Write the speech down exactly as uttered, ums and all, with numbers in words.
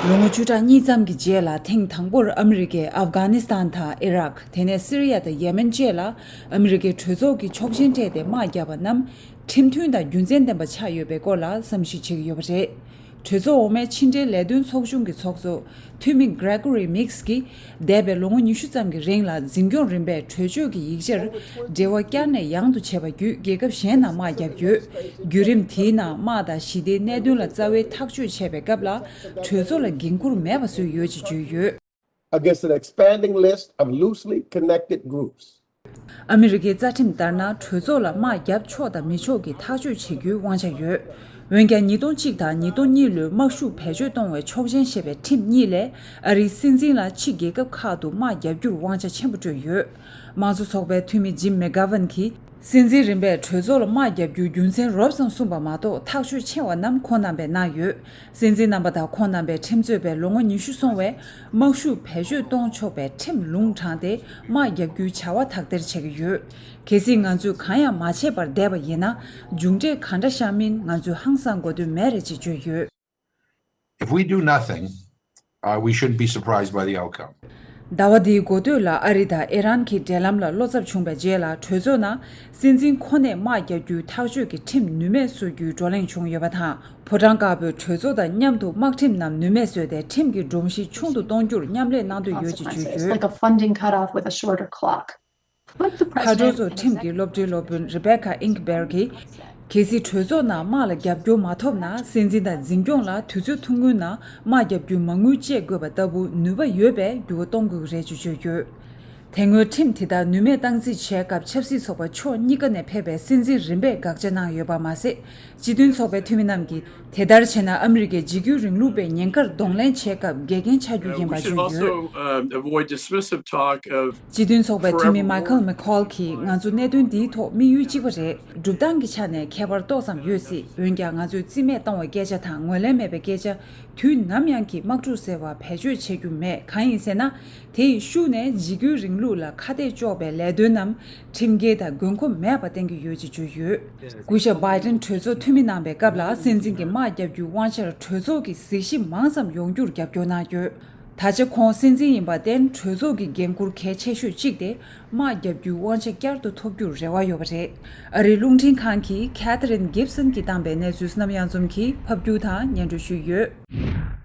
ལོ་ངོ་བཅུ་ཕྲག་གཉིས་ཙམ་གྱི་རྗེས་ལ་ཐེངས་དང་པོར་ཨ་མི་རི་ཀས་ཨབ་གྷ་ནི་སི་ཐན་དང་ཨི་རག་དེ་ནས་སི་རི་ཡ་དང་ཡེ་མེན་བཅས་ལ་ཨ་མི་རི་ཀའི་གྲོས་ཚོགས་ཀྱི་ཆོག་མཆན་སྤྲད་དེ་དམག་བརྒྱབ་པ་རྣམས་ཁྲིམས་མཐུན་དང་རྒྱུ་མཚན་ལྡན་པ་ཆགས་ཡོད་པའི་སྐོར་ལ་བསམ་གཞིག་བྱེད་ཀྱི་ཡོད་པ་རེད། གྲོས་ཚོགས་འོག་མའི་ཕྱི་འབྲེལ་ལས་དོན་ཚོགས་ཆུང་གི་ཚོགས་གཙོ་འཐུས་མི་Gregory Meeks གིས་འདས་པའི་ལོ་ངོ་ཉི་ཤུ་ཙམ་གྱི་རིང་ལ་འཛིན་སྐྱོང་རིམ་པས་གྲོས་ཆོད་ཀྱི་ཡིག་ཆར་འབྲེལ་བ་བསྐྱར་ནས་ཡང་དུ་བྱས་པ་བརྒྱུད་རྒྱལ་ཁབ་གཞན་ནང་དམག་བརྒྱབ་ཡོད། བརྒྱུད་རིམ་དེའི་ནང་དམག་དང་ཞི་བདེའི་གནད་དོན་ལ་རྩ་བའི་ཐག་གཅོད་བྱས་པའི་སྐབས་ལ་གྲོས་ཚོགས་ལ་འགན་འཁུར་མེད་པ་བཟོས་ཡོད་ཅེས་བརྗོད་ཡོད། Against an expanding list of loosely connected groups. ཨ་མི་རི་ཀའི་རྩ་ཁྲིམས་ལྟར་ན་གྲོས་ཚོགས་ལ་དམག་བརྒྱབ་ཆོག་དང་མི་ཆོག་གི་ཐག་གཅོད་བྱེད་རྒྱུའི་དབང་ཆ་ཡོད། འོན་ཀྱང་ཉིས་སྟོང་གཅིག་དང་ཉིས་སྟོང་གཉིས་ལོའི་དམག་ཤུགས་བེད་སྤྱོད་གཏོང་བའི་ཆོག་མཆན་ཞེས་པའི་ཁྲིམས་གཉིས་ལས་ཨ་རིའི་སྲིད་འཛིན་ལ་ཕྱི་རྒྱལ་ཁབ་ཁག་ཏུ་དམག་བརྒྱབ་རྒྱུར་དབང་ཆ་ཆེན་པོ་སྤྲོད་ཡོད། དམངས་གཙོ་ཚོགས་པའི་འཐུས་མི་ཇིམ་མེག་གྷ་ཝན་གྱིས། སྲིད་འཛིན་རིམ་པས་གྲོས་ཚོགས་ལ་དམག་བརྒྱབ་རྒྱུའི་རྒྱུ་མཚན་རོབ་ཙམ་གསུངས་པ་མ་གཏོགས་ཐག་གཅོད་ཆེ་བ་རྣམས་ཁོང་རྣམ་པས་གནང་ཡོད། སྲིད་འཛིན་རྣམ་པ་དང་ཁོང་རྣམ་པའི་ཁྲིམས་རྩོད་པས་ལོ་ངོ་ཉི་ཤུ་སོང་བའི་དམག་ཤུགས་བེད་སྤྱོད་གཏོང་ཆོག་པའི་ཁྲིམས་ལུང་དྲངས་ཏེ་དམག་བརྒྱབ་རྒྱུའི་བྱ་བ་དག་ཐེར་བྱེད་ཀྱི་ཡོད། གལ་སྲིད་ང་ཚོས་གང་ཡང་མ་བྱས་པར་བསྡད་པ་ཡིན་ན་མཇུག་འབྲས་གང་འདྲ་ཤར་མིན་ང་ཚོས་ཧང་སང་དགོས་དོན་མེད་རེད་ཅེས་བརྗོད་ཡོད། If we do nothing, uh, we shouldn't be surprised by the outcome. ཟླ་བ་འདིའི་འགོ་སྟོད་ལ་ཨ་རི་དང་ཨི་རན་གྱི་འབྲེལ་ལམ་ལ་བློ་འཚབ་བྱུང་བའི་རྗེས་ལ་གྲོས་ཚོགས་ནང་སྲིད་འཛིན་ཁོ་ནས་དམག་རྒྱག་རྒྱུའི་ཐག་གཅོད་ཀྱི་ཁྲིམས་ནུས་མེད་བཟོ་རྒྱུའི་བགྲོ་གླེང་བྱུང་ཡོད་པ་དང་། ཕོ་བྲང་དཀར་པོས་གྲོས་ཚོགས་དང་མཉམ་དུ་དམག་ཁྲིམས་རྣམས་ནུས་མེད་བཟོས་ཏེ་ཁྲིམས་ཀྱི་སྒྲོམ་གཞི་ཆུང་དུ་གཏོང་རྒྱུར་མཉམ་ལས་གནང་འདོད་ཡོད་ཅེས་བརྗོད་ཡོད། མཁའ་འགྲོ་ཚོ་ཁྲིམས་ཀྱི་སློབ་གྲྭའི་སློབ་དཔོན་རི་བེ་ཁ་ཨིང་ཀི་བེར་གྱིས། གལ་སྲིད་གྲོས་ཚོགས་ནང་དམག་ལ་རྒྱབ་སྐྱོར་མ་ཐོབ་ན་སྲིད་འཛིན་དང་འཛིན་སྐྱོང་ལ་དུས་ཚོད་ཐུང་ངུའི་ནང་དམག་རྒྱབ་རྒྱུའི་མ་དངུལ་བཅད་དགོས་པ་ལྟ་བུ་ནུས་པ་ཡོད་པས་འགྱུར་བ་གཏོང་དགོས་ཀྱི་རེད་ཅེས་བརྗོད་ཡོད། དེ་སྔོན་ཁྲིམས་དེ་དག་ནུས་མེད་སྟངས་འཛིན་བྱས་སྐབས་ཆབ་སྲིད་ཚོགས་པ་ཕྱོགས་གཉིས་ཀ་ནས་ཕེབས་པའི་སྲིད་འཛིན་རིམ་པས་དགག་བྱ་གནང་ཡོད་པ་མ་ཟད། སྤྱི་མཐུན་ཚོགས་པའི་འཐུས་མི་རྣམས་ཀྱིས་དེ་ལྟར་བྱས་ན་ཨ་མི་རི་ཀའི་འཇིགས་སྐུལ་རིང་ལུགས་པས་ཉེན་ཁར་གདོང་ལེན་བྱེད་སྐབས་འགལ་རྐྱེན་ཆགས་རྒྱུ་ཡིན་པ་བརྗོད་ཡོད། སྤྱི་མཐུན་ཚོགས་པའི་འཐུས་མི་མའི་ཁལ་མེ་ཁོལ་གྱིས་ང་ཚོ་གནད་དོན་འདིའི་ཐོག་དམིགས་ཡུལ་གཅིག་པ་རེད། སྒྲུབ་སྟངས་ཀྱི་ཆ་ནས་ཁྱད་པར་ཏོག་ཙམ་ཡོད་སྲིད། འོན་ཀྱང་ང་ཚོས་རྩིས་མེད་གཏོང་བའི་སྐད་ཆ་དང་ངོས་ལེན་མེད་པའི་སྐད་ཆ། དུས་ནམ་ཡང་གི་དམག་འཁྲུག་ཟེར་བ་བེད་སྤྱོད་བྱེད་རྒྱུ་མེད། གང་ཡིན་ཟེར་ན། དེ་ཡི་ཤུགས་ནས་འཇིགས་སྐུལ་རིང་ལུགས་ལ་ཁ་གཏད་གཅོག་པའི་ལས་དོན་རྣམས་ཁྲིམས་འགལ་དང་དགོས་མཁོ་མེད་པ་བསྟན་གྱི་ཡོད་ཅེས་བརྗོད་ཡོད། སྐུ་ཞབས་Biden་གྲོས་ཚོགས་འཐུས་མི་གནང་པའི་སྐབས་ལ་སྲིད་འཛིན་གྱི་དམག་རྒྱག་རྒྱུའི་དབང་ཆར་གྲོས་ཚོགས་ཀྱི་གཟིགས་ཞིབ་མང་ཙམ་ཡོང་རྒྱུར་རྒྱབ་སྐྱོར་གནང་ཡོད། ད་ཆ་ཁོང་སྲིད་འཛིན་ཡིན་པར་བརྟེན་གྲོས་ཚོགས་ཀྱི་འགན་འཁུར་གལ་ཆེ་ཤོས་གཅིག་དེ། དམག་རྒྱག་རྒྱུའི་དབང་ཆ་བསྐྱར་དུ་ཐོབ་རྒྱུར་རེ་བ་ཡོད་པ་རེད། ཨ་རིའི་རླུང་འཕྲིན་ཁང་གིས་Katherine Gibson གྱིས་བཏང་པའི་གནས་ཚུལ་བསོད་ནམས་དབྱངས་འཛོམས་ཀྱིས་ཕབ་སྒྱུར་དང་སྙན་སྒྲོན་ཞུས་ཡོད།